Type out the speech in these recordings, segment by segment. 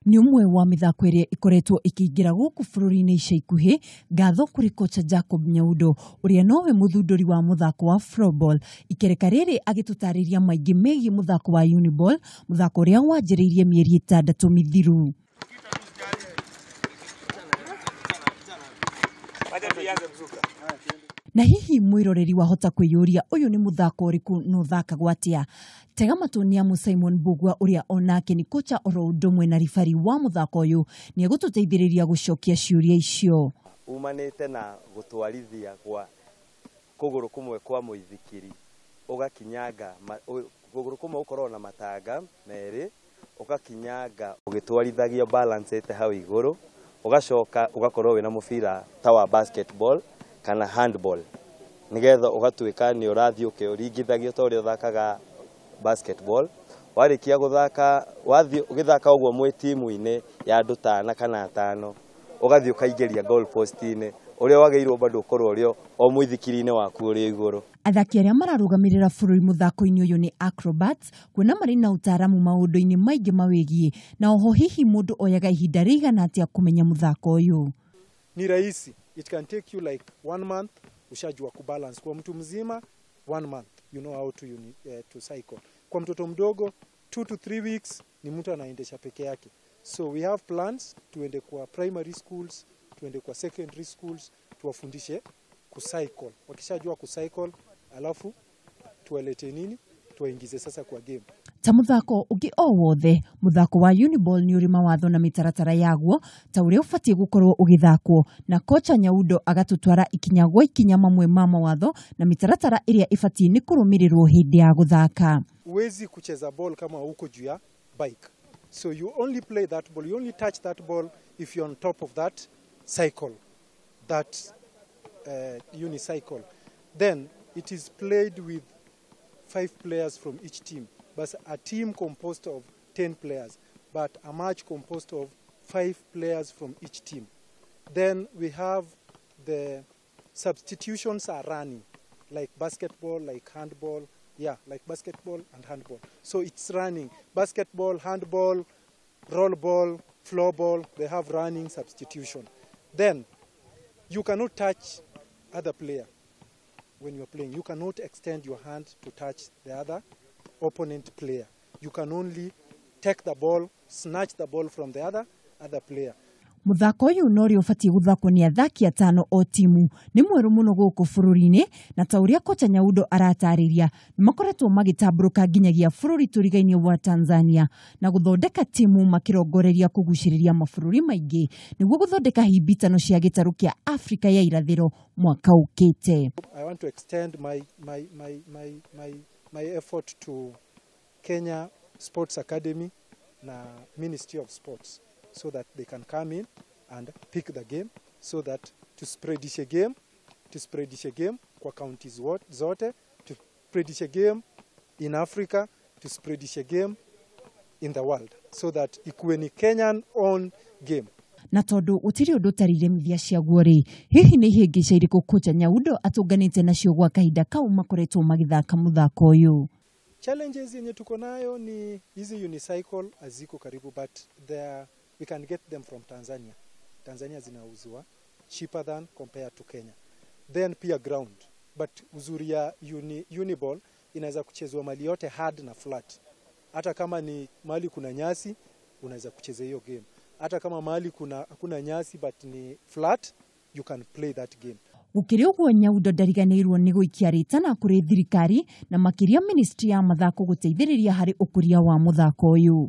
Nĩ ũmwe wa mĩthako ĩrĩa ĩkoretwo ĩkĩingĩra gũkũ bũrũri-inĩ ica ikuhĩ, ngatho kũrĩ kocha Jacob Nyaudo ũrĩa nowe mũthundũri wa mũthako wa floorball. Ikereka rĩrĩ agĩtũtarĩria maingĩ megiĩ mũthako wa uniball, mũthako ũrĩa wanjĩrĩirie mĩeri 6 mĩthiru. Na hihi mwĩroreri wahota kwĩyũria ũyũ nĩ mũthako ũrĩkũ na ũthakagwo atĩa? Tega matũ nĩ amu Simon Mbugua ũrĩa onake nĩ kocha oro ũndũ ũmwe na ribari wa mũthako ũyũ nĩ egũtũteithĩrĩria gũcokia ciũria icio. Umanĩte na gũtwarithia kwa kũgũrũ kũmwe kwa mũithikiri ũgakinyanga, kũgũrũ kũmwe ũkoragwo na matanga merĩ, ũgakinyanga ũgĩtwarithagia balancĩte hau igũrũ, ũgacoka ũgakorwo wĩna mũbira ta wa basketball kana handball nigetha ũgatuĩka nĩ ũrathiĩ ũkĩringithagio ta ũrĩa ũthakaga basketball. Warĩkia gũthaka, wathiĩ ũgĩthaka ũguo mwĩ timu-inĩ ya andũ tana kana atano, ũgathiĩ ũkaingĩria goal post-inĩ ũrĩa wagĩrĩirwo bado ũkorwo ũrĩ o mũithikiri-inĩ waku ũrĩ igũrũ. Athaki arĩa mararũgamĩrĩra bũrũri mũthako-inĩ ũyũ nĩ acrobats, kuona marĩ na ũtaaramu maũndũ-inĩ maingĩ mawĩgiĩ, na oho hihi mũndũ oyaga ihinda rĩigana atĩa kũmenya mũthako ũyũ? Ni rahisi. It can take you like 1 month ushajua kubalance. Kwa mtu mzima 1 month you know how to cycle. Kwa mtoto mdogo 2 to 3 weeks ni mtu anaendesha peke yake. So we have plans tuende kwa primary schools, tuende kwa secondary schools, tuwafundishe kucycle. Wakishajua kucycle alafu tuwalete nini? Tuwaingize sasa kwa game. Ta mũthako ũngĩ o wothe, mũthako wa uniball nĩ ũrĩ mawatho na mĩtaratara yaguo ta ũrĩa ũbatiĩ gũkorwo ũgĩthakwo, na kocha Nyaudo agatũtwara ikinya gwa ikinya mamwe ma mawatho na mĩtaratara ĩrĩa ĩbatiĩ nĩ kũrũmĩrĩrwo hĩndĩ ya gũthaka. Huwezi kucheza ball kama uko juu ya bike. So you only play that ball, you only touch that ball if you're on top of that cycle, that unicycle. Then it is played with 5 players from each team. But a team composed of 10 players, but a match composed of 5 players from each team. Then we have the substitutions are running, like basketball, like handball, yeah, like basketball and handball. So it's running. Basketball, handball, roll ball, floor ball, they have running substitution. Then you cannot touch other player when you're playing. You cannot extend your hand to touch the other opponent player. You can only take the ball, snatch the ball from the other player. Mũthako ũyũ no ũrĩa ũbatiĩ gũthakwo nĩ athaki atano o timu nĩ mwerũ mũno gũkũ bũrũri-inĩ, na ta ũrĩa kocha Nyaudo aratarĩria nĩ makoretwo magĩtambũrũka nginyagia bũrũri tũrigainie wa Tanzania na gũthondeka timu makĩrongoreria kũgucĩrĩria mabũrũri maingĩ nĩguo gũthondeka hĩmbĩtano cia gĩtarũ kĩa Afrika ya irathĩro mwaka ũkĩte. I want to extend my effort to Kenya Sports Academy na Ministry of Sports so that they can come in and pick the game so that to spread the game kwa counties zote, to spread the game in Africa, to spread the game in the world so that ikuwe ni Kenyan own game. Na tondũ gũtirĩ ũndũ ũtarĩ iremithia ciaguo rĩ, hihi nĩ ihĩngĩca irĩkũ kocha Nyaudo atũnganĩte nacio gwa kahinda kau makoretwo magĩthaka mũthako ũyũ? Challenges yenye tuko nayo ni hizi unicycle haziko karibu, but we can get them from Tanzania. Tanzania zinauzwa cheaper than compared to Kenya. Then pia ground, but uzuri ya uniball inaweza kuchezwa mali yote hard na flat. Hata kama ni mali kuna nyasi unaweza kucheza hiyo game. Hata kama mali hakuna nyasi but ni flat, you can play that game. Gũkĩrĩ ũguo Nyaudo ndariganĩirwo nĩ gũikia rĩtana kũrĩ thirikari na makĩria ministry ya mathako gũteithĩrĩria harĩ ũkũria wa mũthako ũyũ.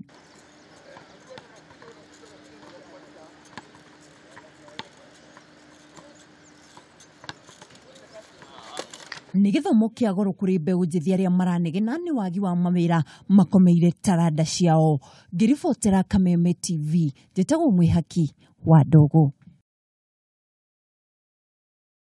Nĩ gĩthomo kĩa goro kũrĩ mbeũ njĩthĩ arĩa maranegena nĩ wagi wa mawĩra makomeire taranda ciao. Ngĩribotera Kameme TV, njĩtagwo Mwĩhaki wa Ndogo.